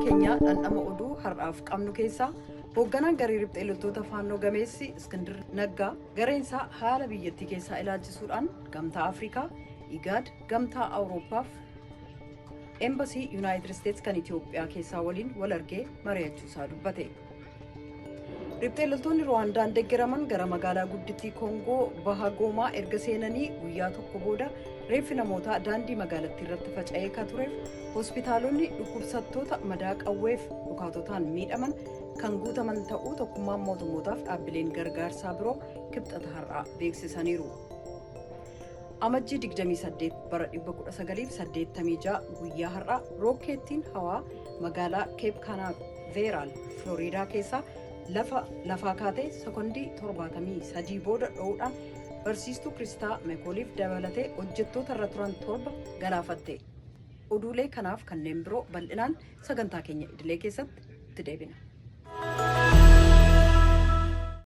keenya dhandhama oduu har'aaf qabnu keessaa hoogganaan garee riphxee loltoota Faannoo gameessi Iskindir Naggaa gareensaa haala biyyattii keessaa ilaalchisuudhaan Gamtaa Afrikaa, Igaad, Gamtaa Awurooppaaf Embasii Yuunaayitid Isteets kan Itoophiyaa keessaa waliin wal argee mari'achuusaa dubbate. Riphxee loltoonni Ruwaandaan deeggaraman gara magaalaa guddittii Koongoo baha Goomaa erga seenanii guyyaa tokko booda reeffi namootaa daandii magaalattii irratti faca'ee ka tureef hospitaalonni dhukkubsattoota madaa qawweef dhukaatotaan miidhaman kan guutaman ta'uu tokkummaan mootummootaaf dhaabbileen gargaarsaa biroo Kibxata har'aa beeksisaniiru. Amajjii 28 bara 1986 guyyaa har'aa rookeettiin hawaa magaalaa Keep Kaanaveeraal, Floriidaa keessaa lafa lafaa kaatee sekondii 73 booda dho'uudhaan barsiistuu Kiristaa Mekooliif dabalatee hojjettoota irra turan 7 galaafatte. Oduulee kanaaf kanneen biroo bal'inaan sagantaa keenya idilee keessatti itti deebina.